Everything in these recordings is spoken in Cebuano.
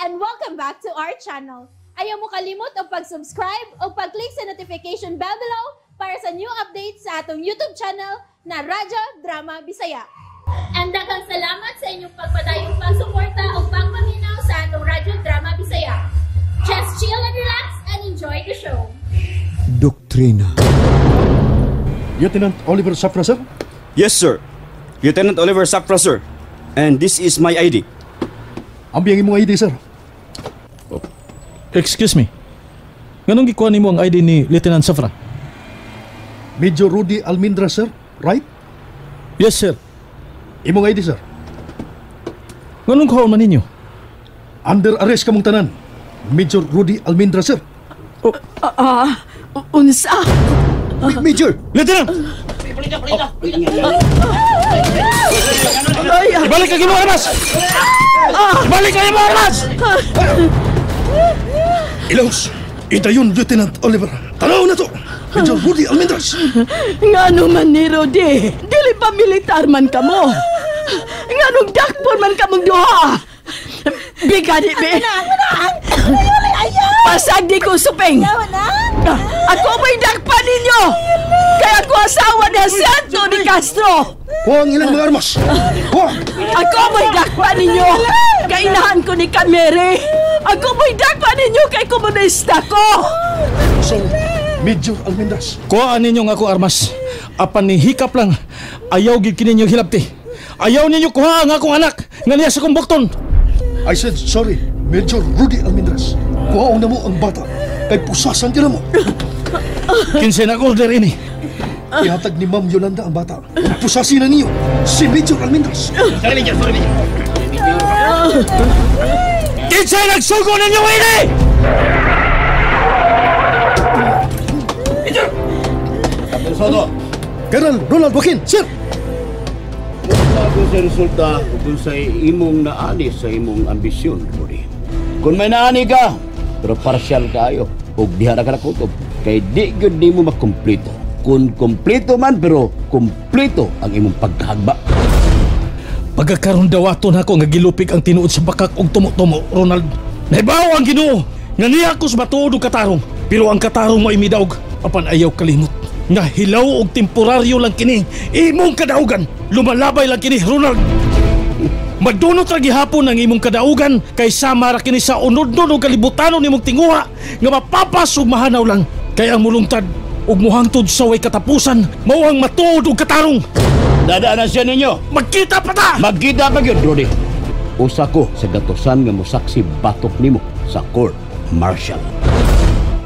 And welcome back to our channel. Ayaw mo kalimot og pag-subscribe o pag-click sa notification bell below para sa new updates sa atong YouTube channel na Radyo Drama Bisaya. And daghang salamat sa inyong pagpadayong pagsuporta o pagpaminaw sa atong Radyo Drama Bisaya. Just chill and relax and enjoy the show. Doktrina. Lieutenant Oliver Safra, sir? Yes, sir. Lieutenant Oliver Safra, sir. And this is my ID. Abi ang imong ID, sir. Excuse me. Nganong gikuha nimo ang ID ni Lieutenant Safra? Major Rudy Almendra, sir. Right? Yes, sir. Imong ID, sir. Nganong kuhaon man ninyo? Under arrest kamong tanan. Major Rudy Almendra, sir. Oh. Unsa? Major! Lieutenant! Ay, Ibalik ang imong armas! Ibalik ang imong armas! Ilaws! Idayon, Lieutenant Oliver. Tanaw na to! Major Rudy Almendras! Ngano man ni Rudy? Dili pa militar man kamo. Nganong dakpon man kamong duha? Bigani, be. Pasag di ko suping. Ako mo'y dakpan ninyo! Kaya ako asawa ni Jacinto ni Castro! Kuha ang ilang mga armas! Kuha! Ako mo'y dakpan ninyo! Kainahan ko ni Kamere! Ako mo'y dakpan ninyo kay komunista ko! Sorry, Major Almendras. Kuhaan ninyo ang ako armas. Apan ni hikap lang. Ayaw gid kini ninyo hilabti. Ayaw ninyo kuha ang akong anak nga niya sa akong bukton. I said sorry, Major Rudy Almendras. Kuhaon na mo ang bata. Kay pusasan ka na mo. Kinsa na order ini? Ihatag ni Ma'am Yolanda ang bata. Pusasin na ninyo si Major Almendras. Kinsa nagsugo ninyo ini? Colonel Ronald Joaquin, sir! Bago sa resulta kung sa imong naani sa imong ambisyon, Rudy. Kung may naani ka, pero partial kayo, ug diha na ka nakutob. Kay di gyud nimo makumpleto. Kung kumpleto man, pero kumpleto ang imong pagkahagba. Pagkakaroon dawaton ako nga gilupig ang tinuod sa bakak og tumo-tumo, Ronald. Nahibaw ang Ginoo nga niya ako sa matuod og katarong, pero ang katarong mo'y midaog apan ayaw kalimot. Nga hilaw og temporaryo lang kini imong kadaugan. Lumalabay lang kini, Ronald. Madunot ra gihapon ang imong kadaugan kay sama ra kini sa unodnon og kalibutanon nimong tinguha nga mapapas ug mahanaw lang. Kay ang mulungtad ug muhangtod sa way katapusan mao ang matuod og katarong. Dadaanan siya ninyo. Magkita pa ta! Magkita pa gyud, Rudy. Usa ko sa gatosan nga mosaksi batok nimo sa court martial.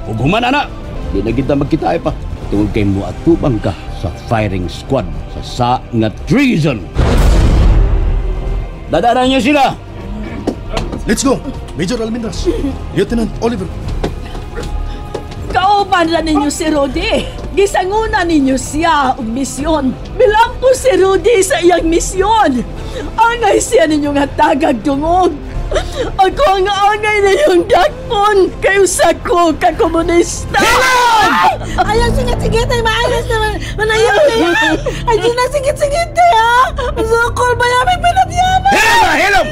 Ug human ana, di na kita magkita pa. Tungod kay moatubang ka sa firing squad sa nga treason. Dadaanan niyo sila. Let's go, Major Almendras, Lieutenant Oliver. Kauban ra ninyo si Rudy. Gisanguna ninyo siya og misyon. Bilampo si Rudy sa iyang misyon. Angay siya ninyo nga tagag dungog. Ako ang angay ninyong dakpon. Kay usa ko ka komunista. Ay! Ayaw singit-singit ay maayos naman. Manayaw na yan. Ay, di na singit-singit eh, ha? Sukol ba yamin pinatyaman? Hilom!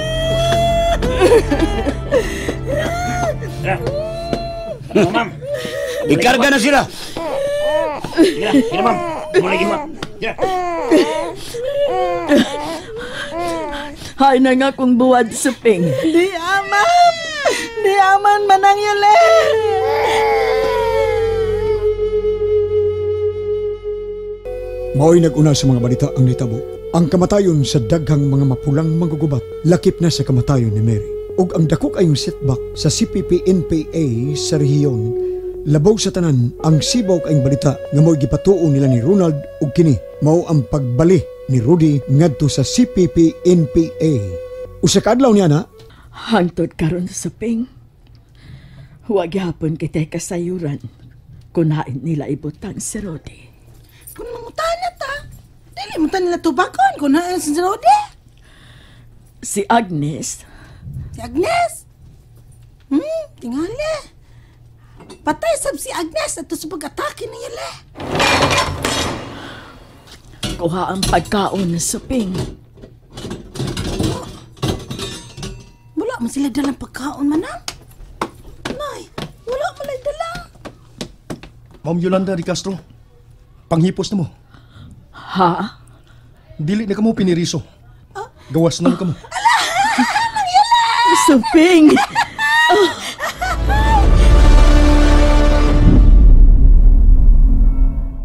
Hilom! Ikarga na sila. Sige na, ma'am. Sige. Hay na nga kung buwad suping. Di aman! Di aman, Manang Yule! Mao'y nag-una sa mga balita ang nitabo. Ang kamatayon sa daghang mga mapulang manggugubat, lakip na sa kamatayon ni Mary. Ug ang dako kayong setback sa CPP-NPA sa rehiyon, labaw sa tanan ang sibaw kayong balita nga mao'y gipatuo nila ni Ronald ug kini mao ang pagbali ni Rudy ngadto sa CPP-NPA. Usa ka adlaw niya na hangtod karon suping. Wa gihapon kitay kasayuran kun hain nila ibutang si Rudy. Kung mangutana ta, dili mo ta nila tubakon kung hain si Rudy. Si Agnes. Si Agnes? Tingali. Patay sab si Agnes ato sa pag-atake niya le. Kuha ang pagkaon, suping. Wala Wala man sila dalang pagkaon, manang. Nay, wala man lang dala. Ma'am Yolanda Di Castro, panghipos na mo. Ha? Dili na kamo piniriso. Gawas na mo kamo. Ala! Mang Yolanda! Suping!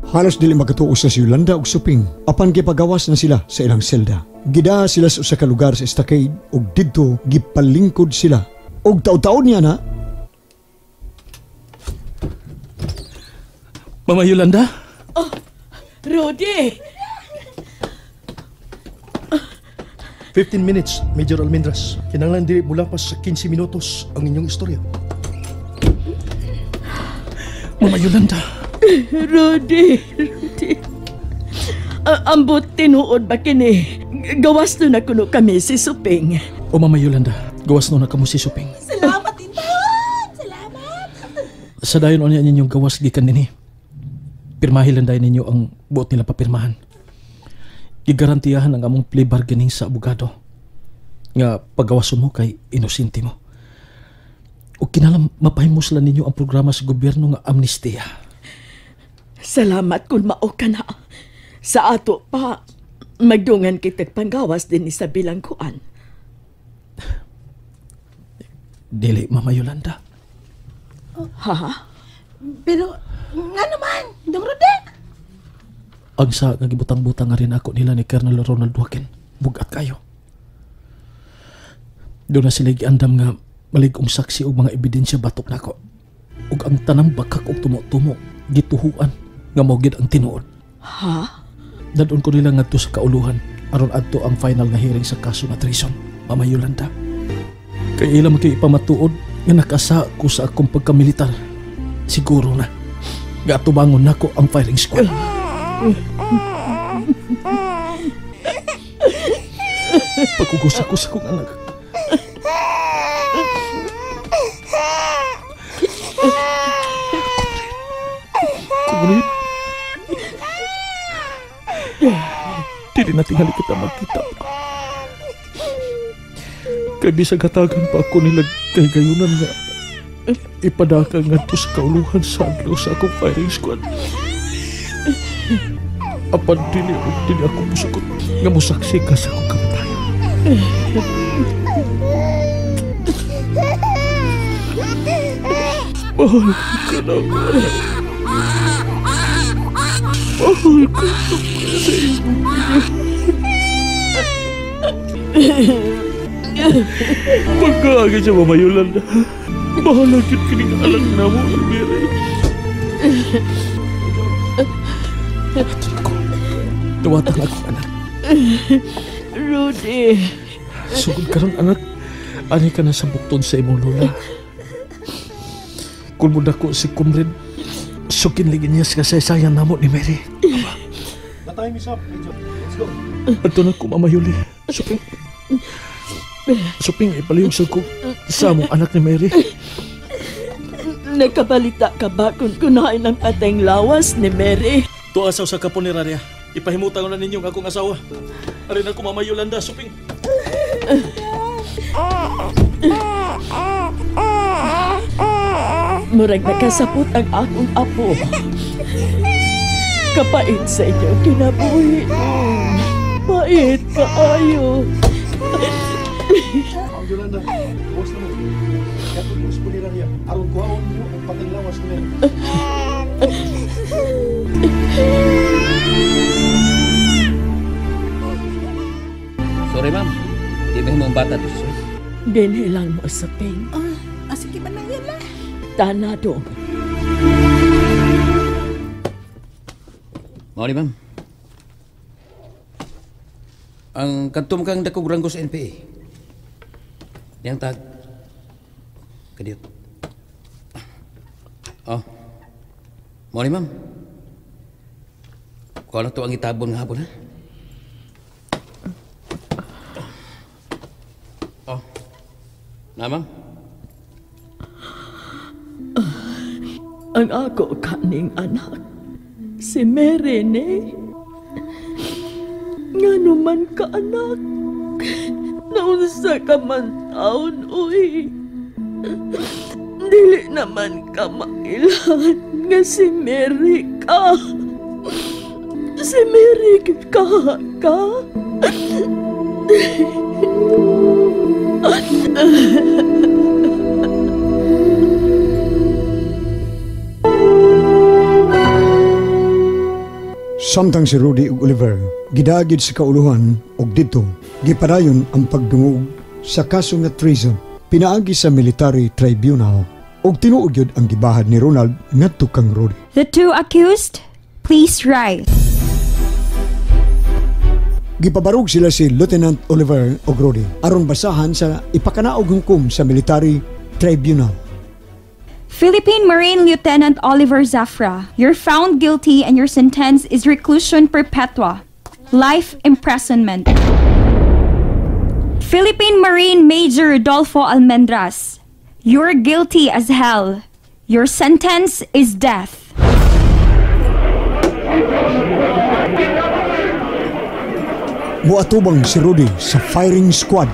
Halos dili makatuo sa si Yolanda ug Suping apan gipagawas na sila sa ilang selda. Gida sila sa usa ka lugar sa stockade ug didto gipalingkod sila. Ug taud-taud niya na. Mama Yolanda? Oh, Rudy! 15 minutes, Major Almendras. Kinahanglan dili mulapas sa 15 minutos ang inyong istorya. Mama Yolanda! Rudy, Rudy. Ambot tinuod ba kini? Gawas na kuno kami si Suping. O Mama Yolanda, gawas na kamo si Suping. Salamat, Intan! Salamat! Sa dayon unya ninyong gawas gikan nini. Pirmahilan dayon ninyo ang buot nila papirmahan. Gigarantiyahan ang among plea bargaining sa abogado. Nga pagawason mo kay inosente mo. O kinalam mapahimos lang ninyo ang programa sa gobyerno nga amnestiya. Salamat kung mao ka na. Sa ato pa, magdungan kitag panggawas din sa bilangguan. Dili, Mama Yolanda. Oh. Ha? Pero, nga naman, Dong Rudy. Ang sa gibutang-butang nga rin ako nila ni Colonel Ronald Joaquin. Bugat kayo. Doon na sila giandam nga malig-ong saksi og mga ebidensya batok nako. Ug ang tanang bakak og tumo-tumo gituhuan nga mao gid ang tinuod. Ha? Dadon ko nila ngadto sa kauluhan aron adto ang final nga hearing sa kaso nga treason, Mama Yolanda. Kay ila man kay ipamatuod nga nakasa ko sa akong pagkamilitar. Siguro na nga atubangon nako ang firing squad. Pagkugos ako sa akong anak. Kumrit. Dili na tingali kita magkita. Kay bisag hatagan pa ako nila kay gayunan nga ipadaka ngadto sa kauluhan sa adlaw sa akong firing squad. Apan dili ako musukot nga mosaksi ka sa akong kamatayon. Mahal ka na ako. Mahal ka sa imong Pagkaagi siya, Mama Yolanda. Bahala yun kining alang na mo, Mary. Ato ko. Duwatan ako, anak. Rudy. Sugod karon, anak. Ani ka na sa bukton sa imong lola. Kung mo dako si Kumrid, sukin ligin niya sa kasaysayan namo ni Mary. The time is up, Major. Let's go. Ato na ko, Mama Yuli. Suping. Suping, ipalihog sa ko sa among anak ni Mary. Nagkabalita ka ba kung kunain ang pateng lawas ni Mary? Tuwa sa kapuneraria. Ipahimutan ko na ninyo ang akong asawa. Arin ako, Mama Yolanda, suping. Murag nakasapot ang akong apo. Kapait sa inyong kinabuhi. Pait kaayo. Ma'am Yolanda, buwas na mo. Katong mo sa puneraria, aron kuhaon niyo ang pateng lawas ni Mary. Sorry, ma'am. Di ba mo ang bata to, sir? Dinhilang mo sa ping. Sige man lang yan lang. Tana dong. Mao ni, ma'am. Ang kadtum kang dakog ranggo sa NPA. Diyang tag. Kadiyot. Oh. Mao ni, ma'am. Kuha na to ang itabon nga hapon, ha? Oh. Na, ma'am? Ang ako kaning anak, si Mary ni. Nga naman ka, anak. Naunsa Unsa ka man taon, uy. Dili naman ka mailhan nga si Mary ka. Si Mary ka ka. Samtang si Rudy ug Oliver gidagid sa kauluhan og didto gipadayon ang pagdungog sa kaso nga treason pinaagi sa military tribunal ug tinuod gyud ang gibahad ni Ronald ngadto kang Rudy. The two accused, please rise. Gipabarog sila si Lieutenant Oliver og Rudy aron basahan sa ipakanaog hukom sa military tribunal. Philippine Marine Lieutenant Oliver Zafra, you're found guilty and your sentence is reclusion perpetua, life imprisonment. Philippine Marine Major Rodolfo Almendras, you're guilty as hell. Your sentence is death. Muatubang si Rudy sa firing squad.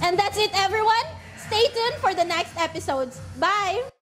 And that's it, everyone. Stay tuned for the next episodes. Bye!